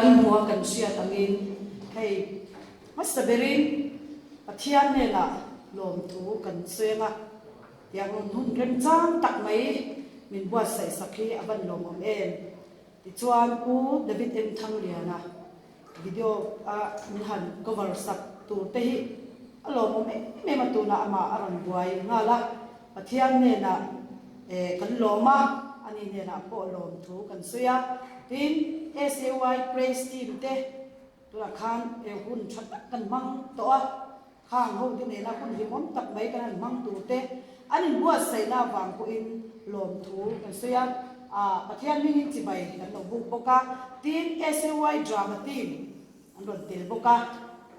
Kan hmua kan hriat angin hei hmasa berin Pathian hnenah lawmthu kan sawi ang a, tiang rawn hun remchang tak mai min buatsaih sak hi a van lawmawm em. Tichuan Pu David M Thangliana video a min han cover sak tur te hi a lawmawm em em a, tunah amah a rawn buai nghal a, Pathian hnenah kan lawm a, ani hnenah pawh lawmthu kan sawi a, tin SAY Praise Team te tunah khan hun tha tak kan hmang tawh a. Khang hote nena hun hlimawm tak mai kan han hmang tur te an inbuatsaihna avang pawhin lawmthu kan sawi a, Pathian hmingin chibai kan lo buk bawk a, tin SAY Drama Team an rawn tel bawk a,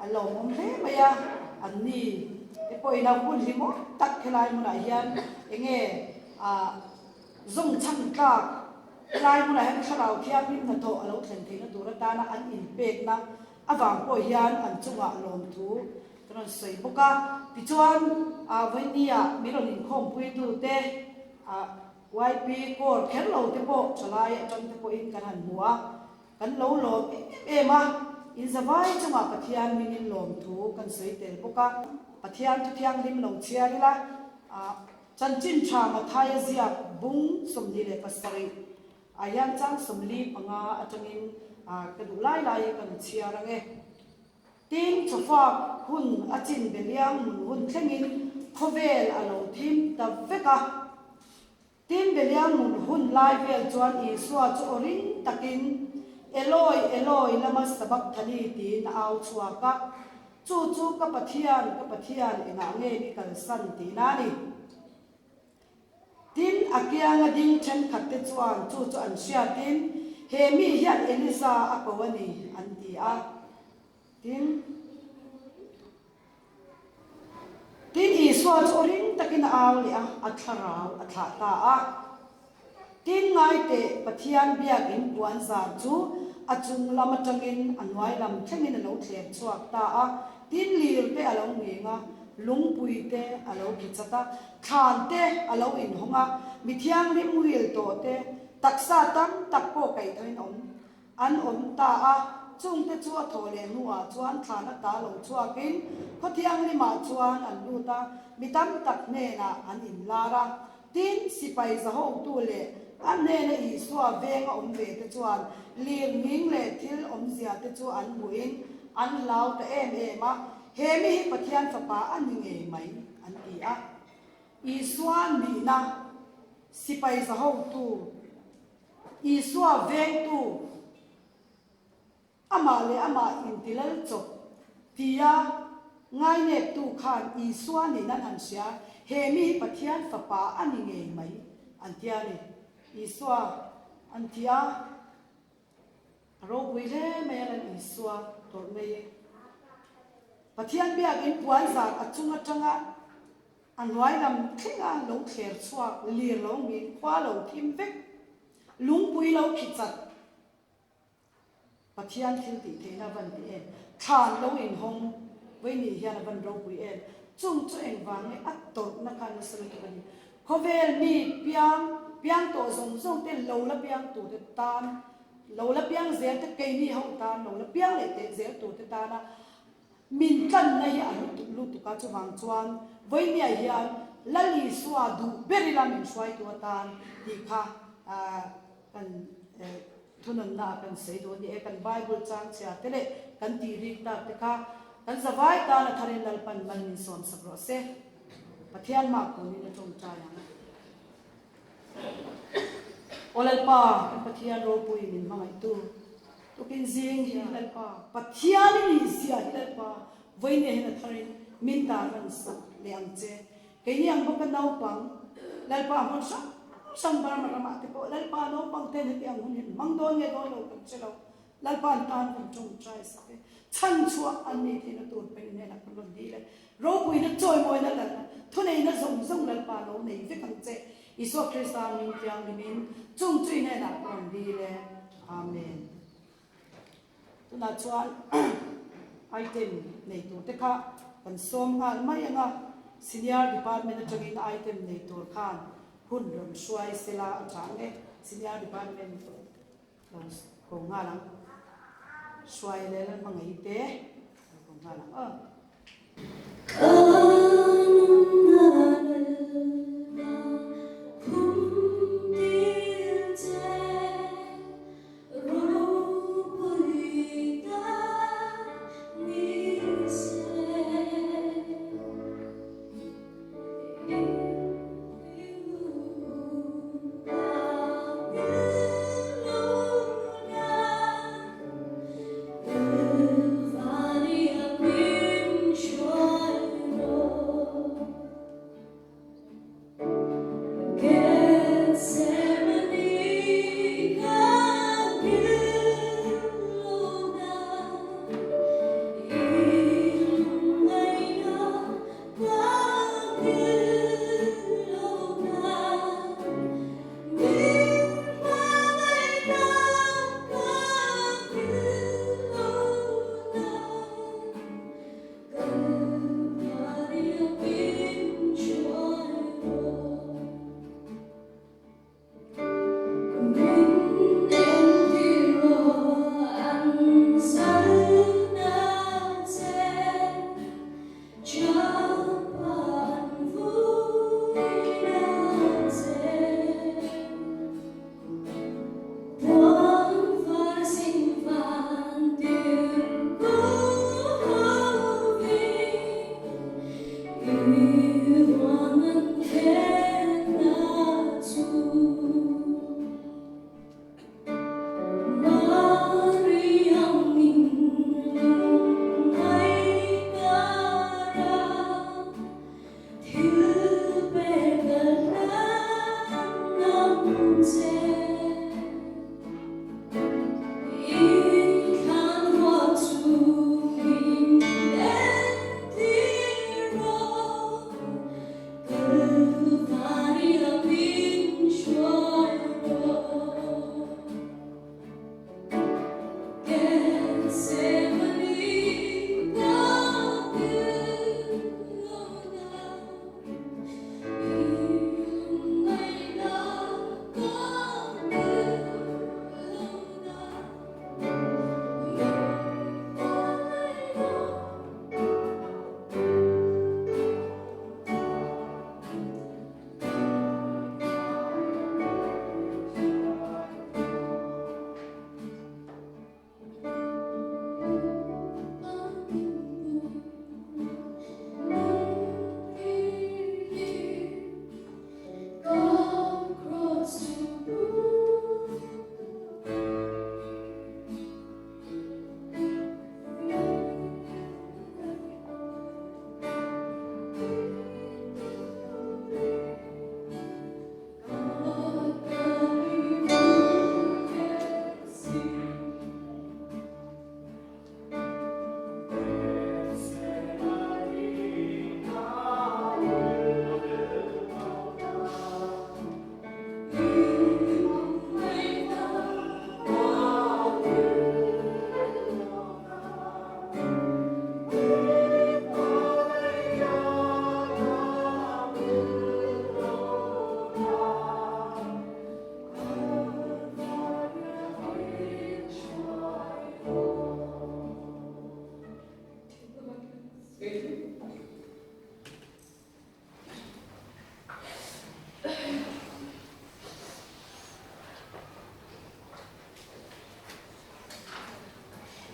a lawmawm hle mai a, an ni te pawhin a hun hlimawm tak helai hmunah hian enge zawng chhan tlak helai hmunah hian thlarau thianghlim hnathawh a lo thlen theihna tur atana an inpekna Avang pawh hian an chungah lawmthu kan rawn sawi bawk a. Tichuan, Vawinia min rawn inkhawmpuitute, YP Corps kher lo te pawh thalai atang te pawhin kan han hmu a, kan lo lawm em em a. Inzavai chungah Pathian mingin lawmthu kan sawi tel bawk a. Pathian thu thianghlim lo chhiar ila, Chanchin Tha Mathaia ziak bung 27, Ah hian chang 45 atangin ka duh lai lai hi kan chhiar ang e. Tin, chawfak hun a chin beliang mun hun thlengin khawvel a lo thim ta vek a. Tin, beliang mun hun lai vel chuan Isua chu aw ring takin, Eloi, Eloi, lama sabachthani tiin a au chhuak a. Chu chu ka Pathian, ka Pathian, engah nge mi kalsan tihna a ni. Tin, a kianga ding thenkhatte chuan chu chu an hriatin, He mi hian Elisa a ko a ni, an ti a. Tin, tin Isua chu aw ring takin a au leh a, a thlarau a thlah ta a. Tin, ngaiteh, Pathian biakin puan zar chu a chung lam atangin a hnuai lam thlengin a lo thler chhuak ta a. Tin, lir te a lo nghing a, lungpui te a lo khi chat a, thlan te a lo inhawng a, mi thianghlim muhil tawh te, taksa tam tak pawh kaihthawhin awm An awm ta a, chungte chu a thawh leh hnuah chuan thlan ata lo chhuakin khaw thianghlimah chuan an lut a, mi tam tak hnenah an inlar a. Tin, sipai zahotu leh a hnena Isua venga awm ve te chuan lirnghing leh thil awmzia te chu an hmuhin an hlau ta em em a, He mi hi Pathian Fapa a ni ngei mai, an ti a. Isua nihna sipai zahotu. Isua vengtu, amah leh amah intilal chawp tia ngaineptu khan Isua nih nan han hria, he mi hi Pathian Fapa a ni ngei mai an ti a ni. Isua an ti a, a ropui hle mai a lan Isua tawrhna hi. Pathian biakin puan zar a chung atanga A hnuai lam thlenga lo thler chhuak, lir lo ngin, khua lo thim vek, lungpui lo khi chat, Pathian thil tih theihna a van ti em? Thlan lo inhawng Vawinih hian a van ropui em? Chung chu engvang nge a tawrhna kha nasa lutuk a ni. Khawvel mi piang, piang tawh zawng zawng te lo la piang turte tan, lo la piang zel te keini ho tan, lo la piang leh teh zel turte tana Min tlanna hi a hlu lutuk a, chuvang chuan Vawinia hian Lal Isua duh ber ila min hruaitu atan tih kha kan thunawnna ah kan sawi duh a ni e. Kan Bible chang chhia te leh kan tih rik tak te kha kan zavai tan a tharin Lalpan mal min sawm sak rawh se. Pathian mah kunin a tawngtai ang. Aw Lalpa, kan Pathian ropui min hmangaihtu. Tukin zing hi Lalpa Pathian i nih zia hi Lalpa vawinia hian a tharin min tar lan sak leh ang che. Keini ang bawka naupang Lalpa hmun hrang hrang Burma ramah te pawh Lalpa naupang ten heti ang hun hi an hmang dawn nge dawn lo kan hre lo. Lalpa an tan kan tawngtai sak e. Chhan chhuah an nih theihna tur peng hnenah kan rawn dil e. Ropuina chawimawina Lalna thuneihna zawng zawng Lalpa lo nei vek ang che. Isua Krista min thianghlimin chung chui hnenah ka rawn dil e. Amen. Tunah chuan item nei tur te kha kan sawm nghal mai ang a, Senior Department atangin item nei tur khan hun rawn hruai sela a tha ang e. Senior Department lo ko nghal ang. Hruai leh Lalhmangaih te lo kawm nghal ang aw.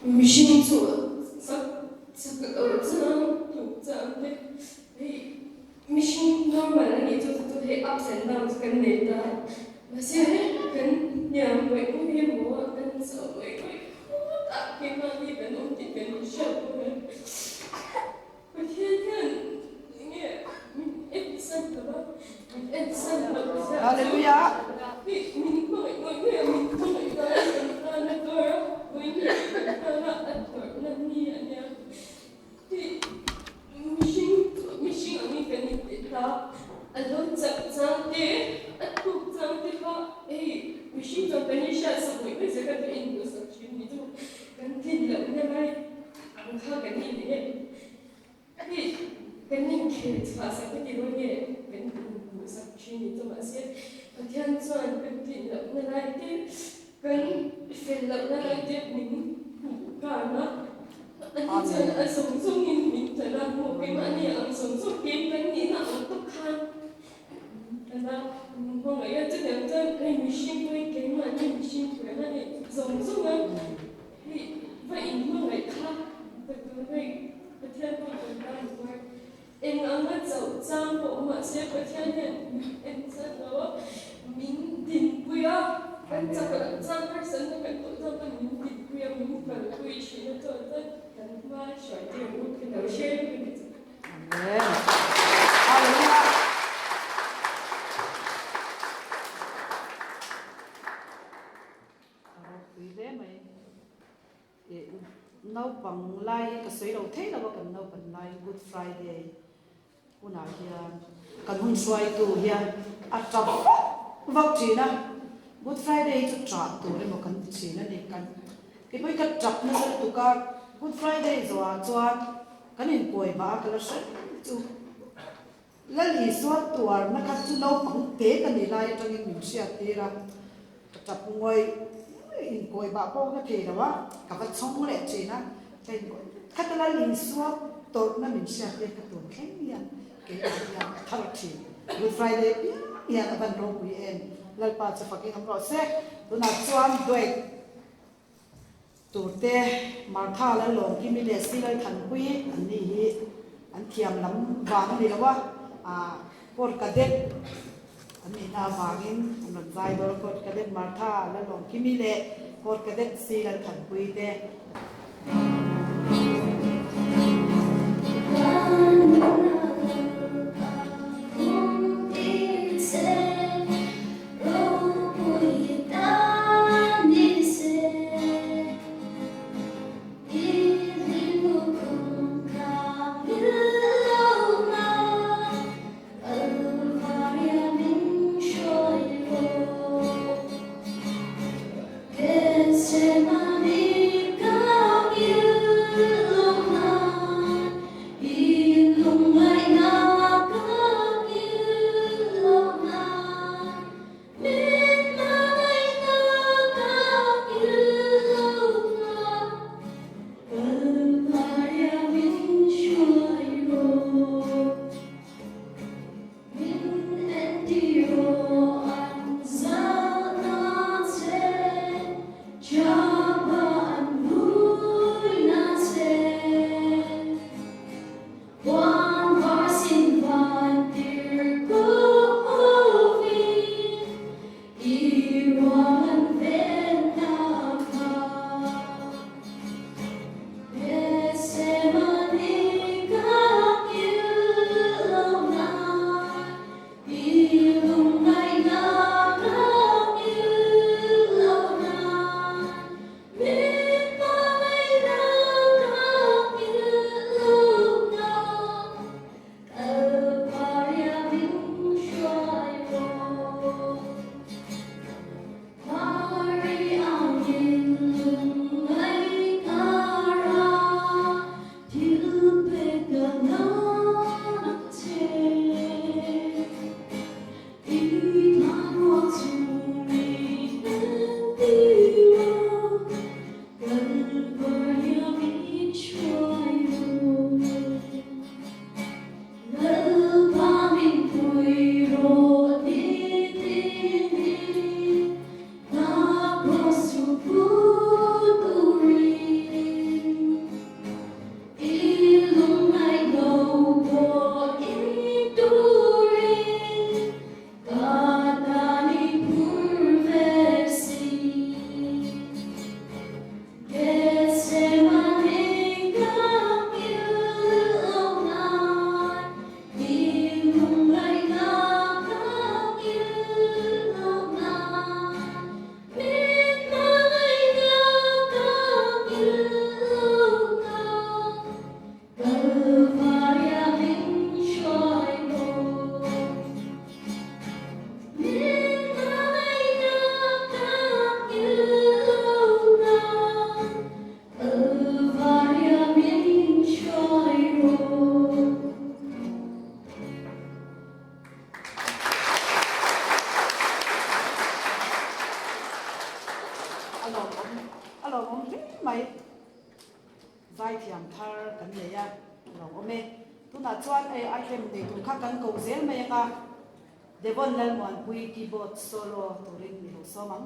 Mihring chu chak chak loh chang tluk chang te hei mihring normal a nih chu chu hei ups and downs kan nei ta mahse kan hniam ngawih ngawih emaw kan chauh ngawih ngawih khawt ah keimahni kan awm tih kan inhriat bawk a. Pathian hian enge min ensan lo a, min ensan lo zia chu Hallelujah. Hi min hmangaih ngawih ngawih a, min hmangaih dan a kan tan a tuar a, vawiin hi kan tana a tawrhna ni a nia. Hi mihring chu mihring angin kan intih ta, a lo chak chang te, a thuk chang te kha hei mihring chuan kan inhriatsak ngawih ngawih zia kha kan inhmuhsak thin ni chu kan tlin lohna lai Ang kha kan in e. Hei kan inkhel chhuah sak ka ti dawn nge kan inhmuh sak thin ni chu mahse Pathian chuan kan tlin lohna lai te kan fel lohna lai te min hmuh kan a, ani chuan a zawng zawngin min tlan a, maw keimahni ang zawng zawng kem kan nihna ang tawk khan a min hmangaih a, chutiang chuan hei mihring pawhin keimahni mihring tur a nih zawng zawng a, hei va inhmangaih kha ka tur hei Pathian pawh kan tan tuar. Eng anga chauh chang pawh mahse Pathian hian min en chat lo a, min dinpui a, kan chak loh chang harsatna kan tawh chang pawn min dinpui a, min kalpui thin a chuan chuan kan hma hruai tir ang u ka lo share lutuk a ni chu. Amen. Hallelujah. A ropui hle mai. Naupang lai hi ka sawi lo thei lo a, kan naupan lai Good Friday hunah hian kan hun hruaitu hian a tap vak vak thin a, Good Friday hi chu ṭah tur emaw kan ti thin a ni. Kan keipawh hi ka tap nasa lutuk a, Good Friday zawhah chuan kan inkawi bah a, ka la hre reng chu. Lal Isua tuarna kha chu naupang te ka nih lai atangin min hriat tir a, ka tap ngawih ngawih inkawi bah pawh ka thei lo a, ka va chhawng leh thin a, ka inkawi khata Lal Isua tawrhna min hriat tir kha tun thleng hian keimah hian a thar thin. Good Friday piang hian a van ropui em, Lalpa chu fakin awm rawh se. Tunah chuan duet Turte, Martha Lalawmkimi leh Silal Thanpui an ni hi an thiam lam vang a ni lo a, ah Court Cadet an nihna avangin an rawn zai dawn a, Court Cadet Martha Lalawmkimi leh Court Cadet Silal Thanpui te. A lawmawm, a lawmawm hle mai. Zaithiam thar kan nei a lo awm e. Tunah chuan hei item nei tur kha kan ko zel mai anga Devon Lalmuanpui keyboard solo turin i lo sawm ang.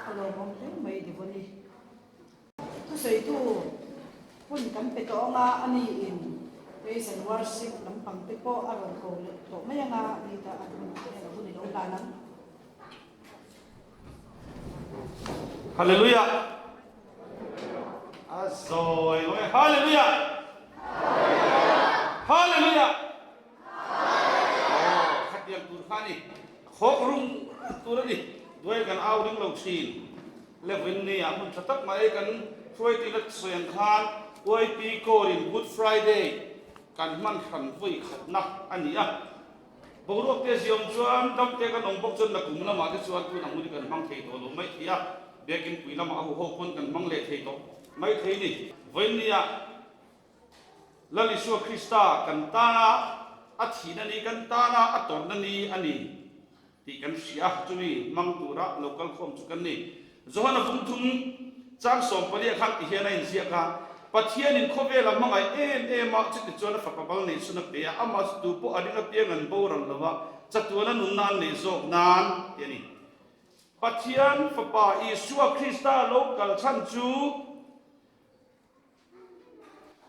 A lawmawm hle mai Devoni. Thusawitu hun kan pe tawh anga a ni in praise and worship lampang te pawh a rawn ko leh tawh mai anga ni ta a hun ah hian a hun i lo hlan ang. Hallelujah! A zawi lawng e. Hallelujah! Hallelujah! Aw, khatiang tur kha a ni. Khawk rum tur a ni. Duai kan au ring lo thin. Levin ni ah hmun tha tak mai kan hruaitu la sawi ang khan YP Core in Good Friday kan hman hran vawi khatna a ni a. Boruak te ziawm chuan dam te kan awm bawk chuan nakum lamah te chuan tun ang hun hi kan hmang thei tawh lo mai thei a, biakin pui lamah a huho pawn kan hmang leh thei tawh mai thei ni. Vawiin ni ah Lal Isua Krista kan tana a thihna ni, kan tana a tawrhna ni a ni tih kan hria a, chumi hmang tura lo kal khawm chu kan ni. Johana vungthum chang sawmpalia khan ti hian a inziak a, Pathianin khawvela hmangaih em em a, chutichuan a fapa bal nei chhun a pe a, amah chu tu pawh a ring apiang an boral lo a, chatuana nunna an nei zawk nan ti a ni. Pathian Fapa Isua Krista lo kal chhan chu,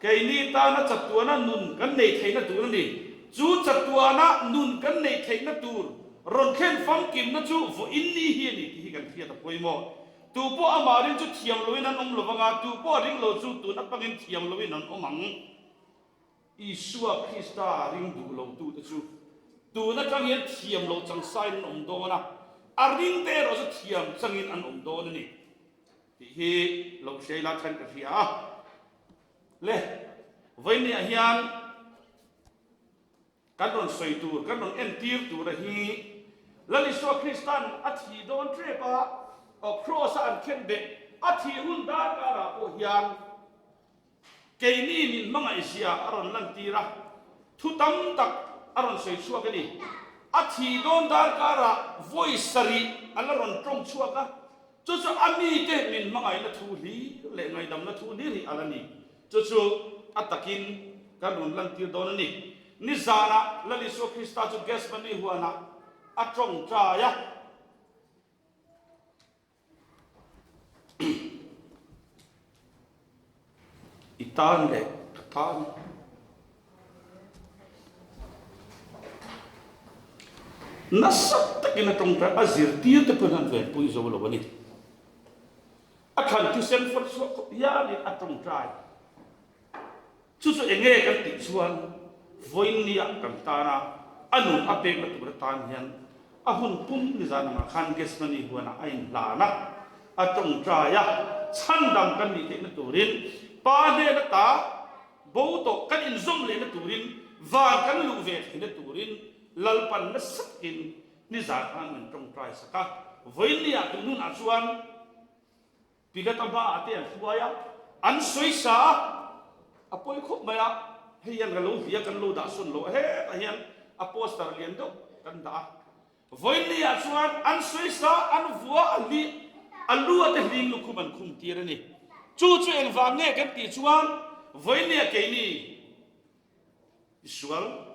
Keini tana chatuana nun kan neih theihna tur a ni. Chu chatuana nun kan neih theihna tur rawn thlen famkimna chu vawiin ni hi a ni tih hi kan hriat a pawimawh. Tu pawh amah ring chu thiam loin an awm lo vanga, tu pawh a ring lo chu tun atangin thiam loin an awm ang. Isua Krista ring duh lotute chu tun atang hian thiam lo changsain an awm dawn a, a ringte erawh chu thiam changin an awm dawn a ni. Tih hi lo hriai la khan ka hria a. Le, vawinia hian kan rawn sawi tur, kan rawn entir tura hi Lal Isua Kristan a thih dawn tep a, aw Kraws-a an khen beh a thih hun darkarah pawh hian Keini min hmangaihzia a rawn lantir a, thu tam tak a rawn sawi chhuak a ni. A thih dawn darkarah vawi sarih a la rawn tawng chhuak a, chu chu a mite min hmangaihna thu hlir leh ngaihdamna thu hlir hi a la ni. Chu chu a takin kan rawn lantir dawn a ni. Nizanah Lal Isua Krista chu Gethsemane huanah a tawngtai a. I tan leh ka tan. Nasa takin a tawngtai a zirtir te pawhin an venpui zo lo a ni. A thlan thisen fawt chhuah khawp hianin a tawngtai. Chu chu enge kan tih chuan vawiinnia kan tana a nun a pekna tur atan hian a hun pum nizan angah khan Gethsemane huanah a inhlan a, a tawngtai a, chhandam kan nih theihna turin Pa hnen ata bo tawh kan inzawm lehna turin van kan luh ve theihna turin Lalpan nasa takin nizan khan min tawngtai sak a, vawiinnia tun hunah chuan Pilata hmaah te an hruai a, an sawi sa a, a pawi khawp mai a, hei hian ka lo hlia kan lo dah sawn lo a, hetah hian a poster lian deuh kan dah a, vawiinniah chuan an sawi sa an vua a hli a lu a te hling lukhum an khum tir a ni. Chu chu engvang nge kan tih chuan vawiinniah keini Isual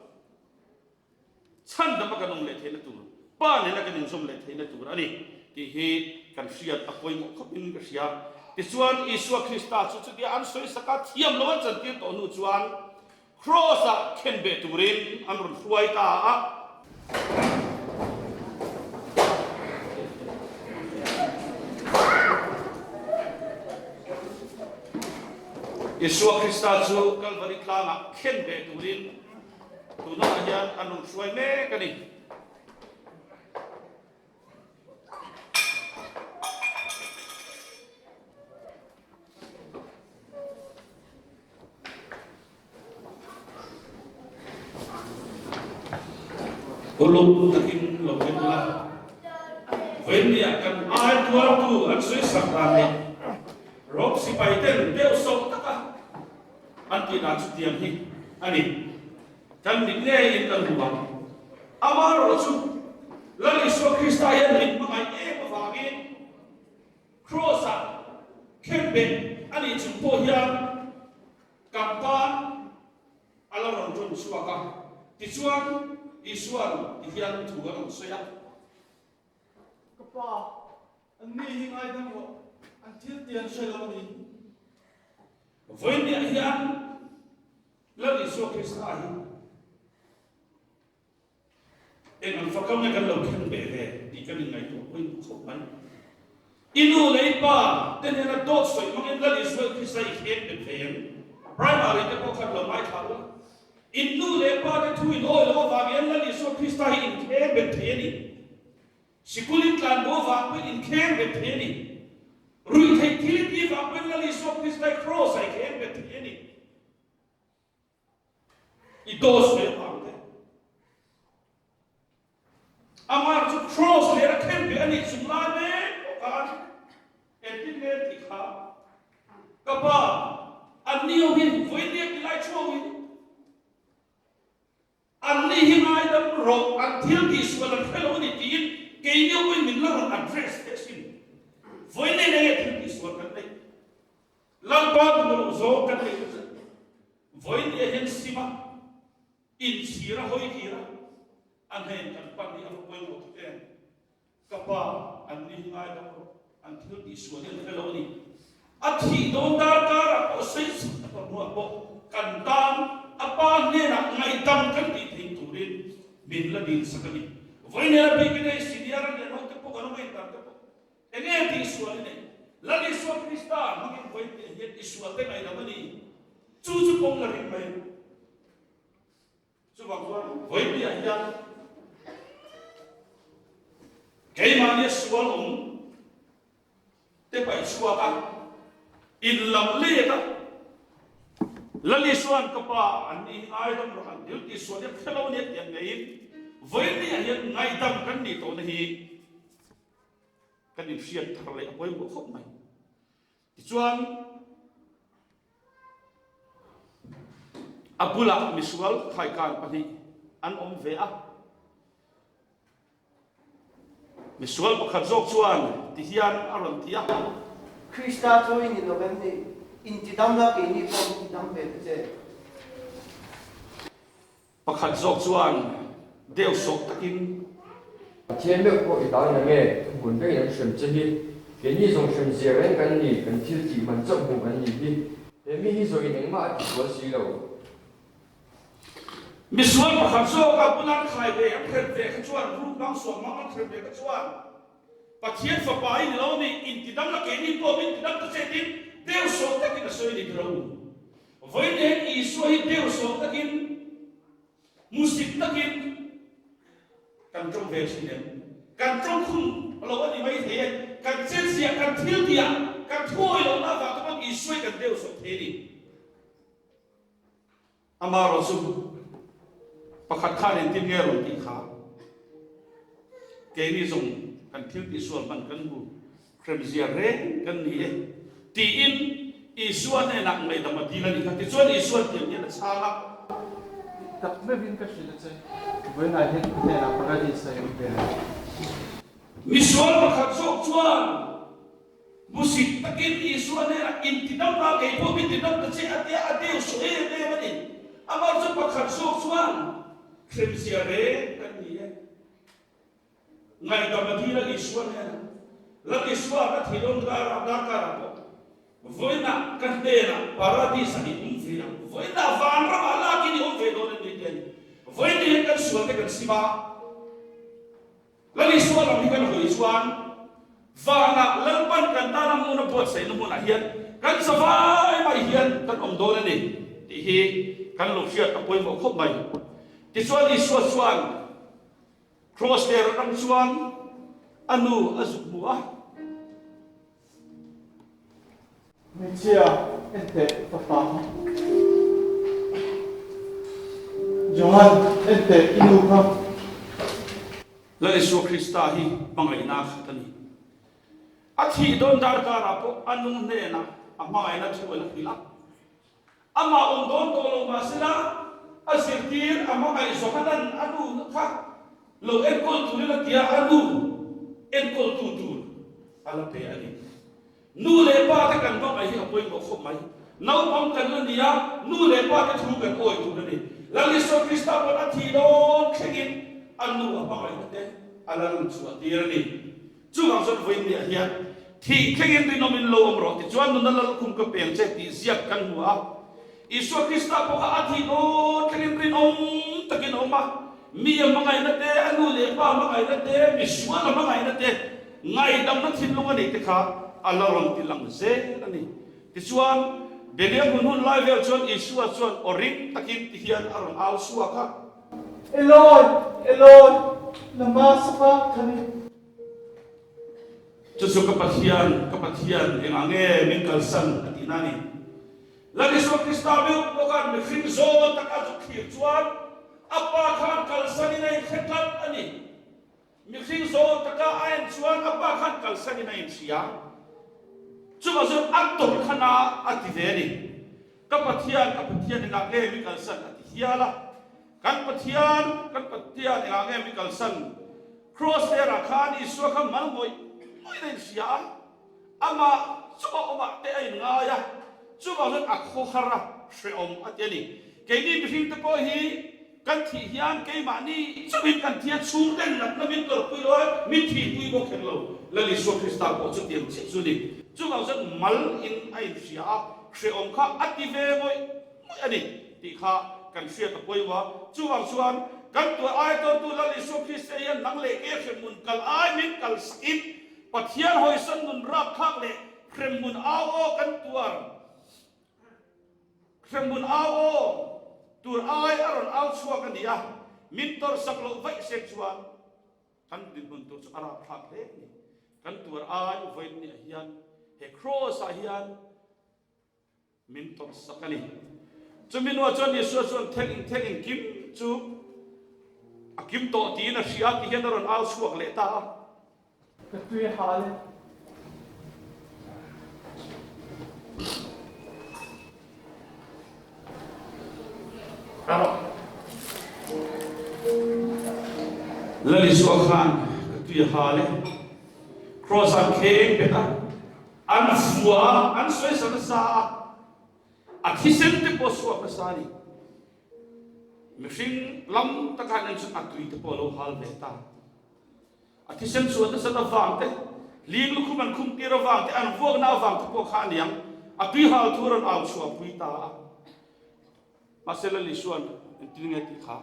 Chhandama kan awm leh theihna tur, Pa nena kan inzawm leh theihna tur a ni tih hi kan hriat a pawimawh khawpin ka hria. Tichuan, Isua Krista chu chutia an sawisak a, thiam lo an chantir tawh hnu chuan Kraws-ah khenbeh turin an rawn hruai ta a. Isua Krista chu Kalvari tlangah khenbeh turin Tunah hian an rawn hruai mek a ni. Uluk takin lo en ula, Vawinia kan ai tuartu an sawisak dan leh Rom sipai ten deuh sawh taka An tih dan chu tiang hi a ni. Kan mit ngeiin kan hmu ang. Amaherawhchu, Lal Isua Krista hian min hmangaih em avangin Kraws-ah khenbeh a nih chung pawh hian kan tan a la rawn ṭawng chhuak a. Tichuan, Isua'n ti hian thu a rawn sawi a. Ka pa, an ni hi ngaidam rawh, an thil ti an hre lo a ni. Vawiinniah hian Lal Isua Krista hi eng ang fakau nge kan lo khen beh ve tih kan inngaihtuah pawhin khawp mai. I nu leh i pa te hnena dawt sawi hmangin Lal Isua Krista i khen bet thei em? Primary te pawh khan lo ngaithla ula. In nu leh pa te thu in awi loh avangin Lal Isua Krista hi in khen bet thei a ni. Sikul in tlan bo vang pawhin in kheng bet thei a ni. Ruih theih thil i tih vang pawhin Lal Isua Krista i kraws ah i kheng bet thei a ni. I dose ve vang te. Amah chu kraws leh a khen beh a nih chung lai mek pawh khan engtin nge tih kha ka pa an ni ho hi vawiin ti lai chhuangin Anni hi ngaidam rawh, an thil tihsual an hre lo a ni tiin keini pawhin min la rawn address teh asin. Vawiin eng nge thil tihsual kan neih? Lalpa duh loh zawng kan neih ta zet. Vawiin ah hian sim a, inchhir a hawi kir a, a hnen kan pan hi a va pawimawh tak em? Ka pa, an ni hi ngaidam rawh, an thil tihsual hi an hre lo a ni. A thih dawn darkarah pawh sawichhak a tawrh hnuah pawh kan tan a pa hnenah ngaihdam kan tih theih turin min la dinsak a ni. Vawiin bikin hei senior a lian ho te pawh kan awm a intar te pawh enge tihsual i neih? Lal Isua Krista hmangin vawiin tih hian i sual te ngaihdam a ni. Chu chu pawm la ring mai. Chuvang chuan vawipiah hian keimahnia sual awm te paih chhuak a, in lam let a, Lal Isua'n ka pa an ni hi ngaidam rawh an dil tih sual hian hre lo nia tih an ngeiin vawinia hian ngaidam kan nih tawhna hi kan inhriat thar leh a pawimawh khawp mai. Tichuan, a bulah misual khaikan pahnih an awm ve a. Misual pakhat zawk chuan ti hian a rawn ti a. Krista chu i ni lo em ni? Intidam la keini pawh min tidam ve ta che. Pakhat zawk chuan deuh sawh takin. Pathian meuh pawh i dang na nge thuhmun vengin an hrem che hi? Keini zawng hrem zia reng kan ni, kan thil tih man chauh hmu kan nih hi. He mi hi zawhin engmah a tisual si lo. Misual pakhat zawk a bula an khai ve, an hrem ve kha chuan, ruk hmang suam hmang an hrem ve kha chuan, Pathian fapa i ni lo ni, intidam la keini pawh min tidam ta che tiin deuh sawh takin a sawi a ni tiraw u. Vawiin hian Isua hi deuh sawh takin, hmusit takin kan tawng ve thin em? Kan tawng khum lo a ni mai thei e, kan chenziah, kan thil tihah, kan thuawi lohna avang te pawn Isua hi kan deuh sawh thei a ni. Amaherawh chu pakhat khan engtin nge rawn tih kha keini zawng kan thil tihsual hman kan hmu hremzia reng kan ni e tiin Isua hnenah ngaihdam a dil a ni kha. Tichuan Isua'n tiang hian a chhang a. Tak meuhin ka hrilh a che, vawiinah hian ka hnenah Paradis a awm ve ang. Misual pakhat zawk chuan Hmusit takin Isua hnenah intidam la, kei pawh min tidam ta che a tia, a deu saw em em a ni. Amah chu pakhat zawk chuan hremzia reng kan ni e. Ngaihdam a dil a Isua hnenah, Lal Isua ka thih dawn karah, darkarah pawh vawiinah ka hnenah Paradis-ah i awm ve ang, vawiinah vanramah lakin i awm ve dawn a ni ti a ni. Vawiin ni hian kan sual te kan sim a. Lal Isua lam hi kan hawi chuan vanah Lalpan kan tana hmun a buatsaihna hmunah hian kan zavai mai hian kan awm dawn a ni tih hi kan lo hriat a pawimawh khawp mai. Tichuan Isua chuan Cross ler atang chuan a nu a zuk hmu a. Hmeichhia en teh ka pa kha. Johan, en teh i nu kha. Lal Isua Krista hi hmangaihna a khat a ni. A thih dawn darkarah pawh a nu hnenah a hmangaihna thu a la hrilh a. Amah awm dawn tawh lo mahsela a zirtir a hmangaih Johanan a nu kha lo enkawl turin a ti a, a nu enkawltu tur a la pe a ni. Nu leh pa te kan hmangaih hi a pawimawh khawp mai. Naupang kan la ni a, nu leh pa te thu kan awi tur a ni. Lal Isua Krista pawn a thih dawn thlengin a nu a hmangaihna te a la rawn chhuah tir a ni. Chuvang chuan vawiinniah hian thih thlengin rinawmin lo awm rawh tichuan nuna lalkhum ka peng che tih ziak kan hmu a. Isua Krista pawh kha a thih dawn thlengin rinawm takin a awm a, mi a hmangaihna te, a nu leh pa hmangaihna te, misual a hmangaihna te, ngaihdamna thinlung a neih te kha a la rawn ti lang zel a ni. Tichuan, Beliam hun hun lai vel chuan Isua chuan aw ring takin ti hian a rawn au chhuak a. Eloi, Eloi, lama sabachthani? Chu chu ka Pathian, ka Pathian, engah nge min kalsan? a tihna a ni. Lal Isua Krista meuh pawh khan mihring zawn taka zuk thlir chuan a Pa khan kalsanin a inhre tlat a ni. Mihring zawn taka a en chuan a Pa khan kalsanin a inhria. Chuvang chuan a tawrh khan a a ti ve a ni. Ka Pathian, ka Pathian, engah nge min kalsan? a ti hial a. Kan Pathian, kan Pathian engah nge mi kalsan? Kraws lerah khan Isua kha mal ngawih ngawih a inhria a, amah chungah awmah te a inngai a, chuvang chuan a khawhar a, hrehawm a ti a ni. Keini mihringte pawh hi kan thih hian keimahni chungin kan thi a, chhungten natna min tawrhpui lo a, min thihpui bawk hek lo. Lal Isua Krista pawh chutiang chiah chu a ni. Chuvang chuan mal in a inhria a, hrehawm kha a ti ve ngawih ngawih a ni tih kha kan hriat a pawimawh a. Chuvang chuan kan tuah ai tawrtu Lal Isua Krista hian nang leh ke hremhmun kal ai min kal sakin Pathian hawisan nun rapthlak leh hremhmun au aw kan tuar hremhmun au aw tur ai a rawn au chhuak a ni a, min tawrhsak loh vaih sek chuan kan dinhmun tur chu a rapthlak hle a ni. Kan tuar ai vawiin niah hian he Kraws ah hian Min tawrhsak a ni. Chumi hnuah chuan Isua chuan thel in thel in kim chu a kim tawh tiin a hria ti hian a rawn au chhuak leh ta a. Ka tui hal e. Lal Isua khan ka tui hal e. Kraws ah kheng bet a. An vua a, an sawi sa nasa a. A thisen te pawh suak nasa a ni. Mihring lam taka an en chuan a tui te pawh a lo hal ve ta. A thisen chhuah nasat avang te, hling lukhum an khum tir avang te, an vuakna avang te pawh kha a niang. A tui hal thu a rawn au chhuah pui ta a. Mahse Lal Isua'n engtin nge tih kha?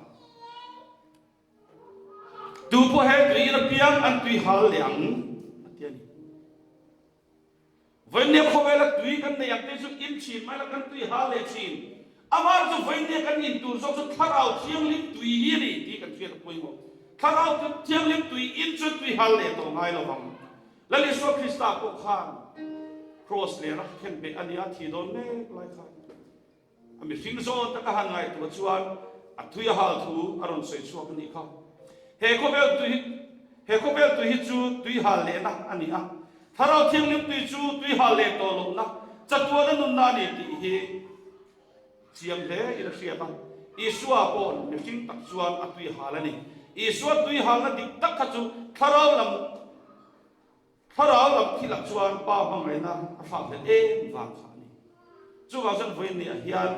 Tu pawh he tui in apiang an tui hal leh ang a ti a ni. Vawinia khawvela tui kan nei ang te chu in thin mai la kan tui hal leh thin. Amah chu vawinia kan in tur zawk chu Thlarau Thianghlim tui hi a ni tih kan hriat a pawimawh. Thlarau Thianghlim tui in chuan tui hal leh tawh ngai lo vang. Lal Isua Krista pawh khan Kraws lera khenbeh a nia thi dawn mek lai khan. A mihring zawn taka han ngaihtuah chuan a tui a hal thu a rawn sawi chhuak a nih kha. He khawvel tui hi he khawvel tui hi chu tui hal lehna a ni a, Thlarau Thianghlim tui chu tui hal leh tawh lohna chatuana nunna a ni tih hi chiang hle in a hriat a. Isua pawh mihring tak chuan a tui hal a ni. Isua tui halna dik tak kha chu Thlarau lam Thlarau lam thilah chuan Pa hmangaihna a hrah hlel em vang kha a ni. Chuvang chuan vawiinniah hian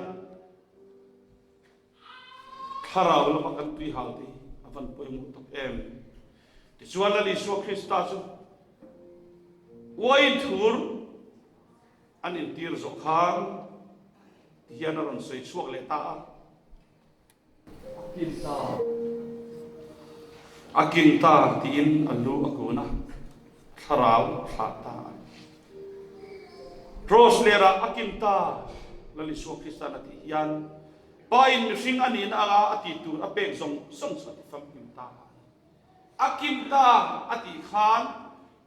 Thlarau lama kan tui hal te hi a van pawimawh tak em. Tichuan Lal Isua Krista chu uaiin thur an intir zawh khan tihian a rawn sawi chhuak leh ta a. A kin ta. A kin ta tiin a lu a kun a, thlarau a thlah ta a ni. Kraws lerah a kin ta, Lal Isua Krista'n a tih hian Pa in mihring a nihna anga a tih tur a pek zawng zawng chu a ti famkim ta a ni. A kim ta a tih khan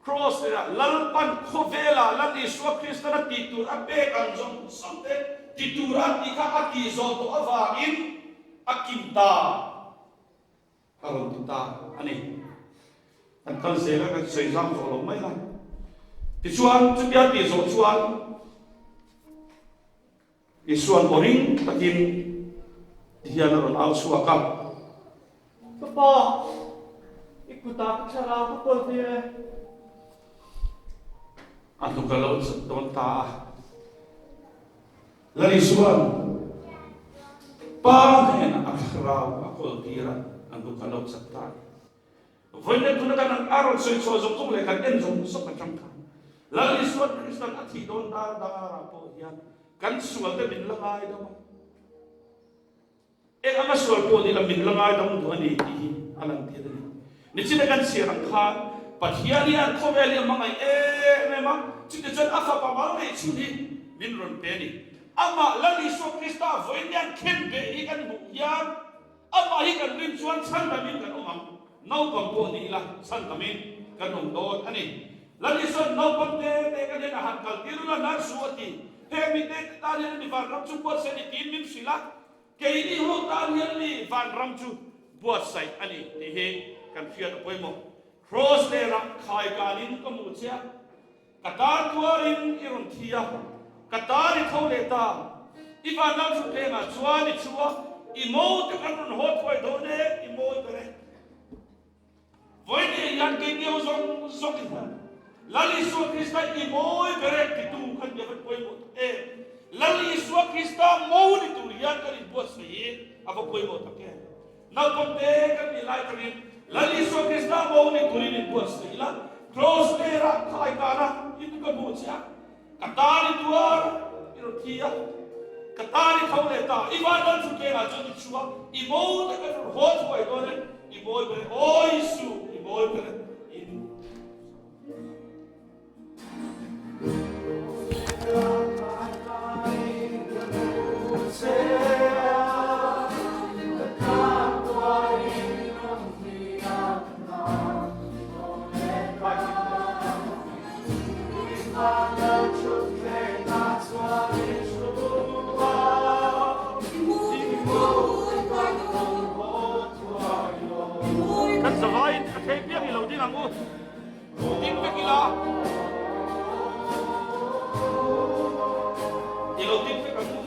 Kraws leh Lalpan khawvelah Lal Isua Kristan a tih tur a pek ang zawng zawng te ti tura a tih kha a tih zawh tawh avangin a kim ta a rawn ti ta a ni. Kan kal zel a, kan sawi zam zawh lo mai a. Tichuan chutia tih zawh chuan Isua'n aw ring takin ti hian a rawn au chhuak a. Ka pa, i kutah ka thlarau ka kawl tir e. A hnuk a lo chat dawn ta a. Lal Isua'n Pa hnenah a thlarau a kawl tir a, a hnuk a lo chat ta a ni. Vawiin tuna kan an a rawn sawi chhuah zawng zawng leh kan en zawng zawng atang khan Lal Isua Kristan a thih dawn dar darah pawh hian kan sual te min la ngaidam a, eng anga sual pawh ni la min la ngaidam duh a ni tih hi a lang tir a ni. Nichina kan chhiar ang khan Pathian hian khawvel hi a hmangaih em em a, chutichuan a fapa mal neih chhun hi min rawn pe a ni. Amah Lal Isua Krista vawiin hian khenbeh hi kan hmuh hian Amah hi kan rin chuan chhandamin kan awm ang, naupang pawh ni ila chhandamin kan awm dawn a ni. Lal Isua'n naupang te te kan hian a han kal tir ula hnar su a ti. He mi te te tan hian mi vanram chu buatsaih a ni tiin min hrilh a, keini ho tan hian mi vanram chu buatsaih a ni tih hi kan hriat a pawimawh. Kraws lerah khaikanin ka hmuh che a. Ka tan tuarin i rawn thi a, ka tan i tho leh ta. I vanlam thutthlengah chuan i chu a, i mo te kan rawn haw thuai dawn e, i mawi ber e. Vawiin hian kei miau zawng zawng i hmu. Lal Isua Krista i mawi ber e titu kan nia van pawimawh tak em. Lal Isua Krista mo ni tur hian kan inbuatsaih hi a va pawimawh tak em. Naupangte kan nih lai tangin Lal Isua Krista mo ni turin inbuatsaih ila, Kraws lerah khai kana in ka hmuh che a, ka tan i tuar i rawn thi a, ka tan i tho leh ta, i van lal thutlengah chuan i chhu a, i mo te kan rawn haw thuai dawn e, i mawi ber e, aw Isu, i mawi ber e, in. Kan zavaiin a thei piang i lo ding ang u. Ding vek ila. I lo ding vek ang u.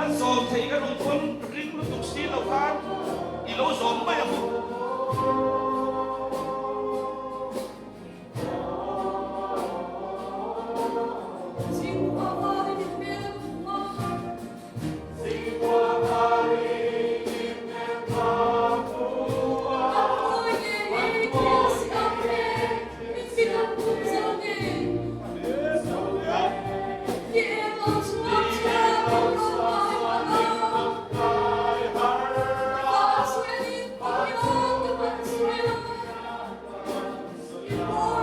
An zawm thei kan awm pawn ring lutuk si lo khan i lo zawm mai ang u. Aw.